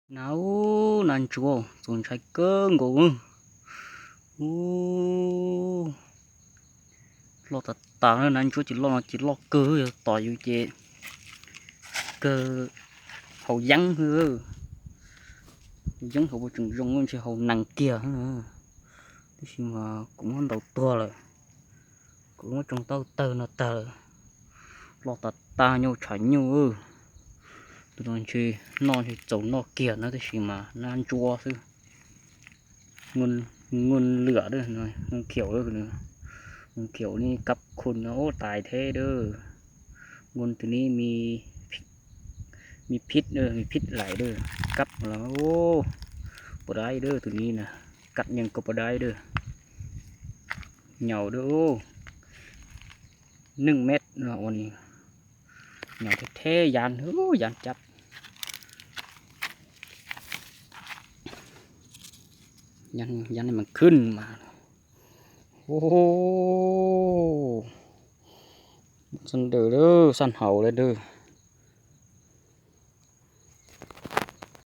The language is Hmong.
Na, na ntsuab txaus ntshai kawg nkaus. Ub, loj tas tas na, na ntsuab ces loj no ces loj kawg, yog tom yus ces kawg haus yeeb, yeeb haus puas tseem zoo, ntshe haus nees kiag. Tab sis mas kuv muab ntaus tuag lawm, kuv muab tsoo taub tawg no tag lawm. Loj tas tas, nyuj tshav nyuj. Tus no ntshe noj ntshe txaus noj kiag na, tab sis mas na ntsuab xwb. Ngu lwam, ngu khiaum, ngu khiaum ni kab khun no ub tais thiab dab. Ngu tus ni mi phij, mi phij laim dab, kab los puas dai dab, tus ni na, kab nyeej koj puas dai dab. Nyaum dab, neeg met no ua ni, nyaum thiab theb yas, yas cab, yas mas khwb mas. Ub, xab ntawm dab, xab hauv dab.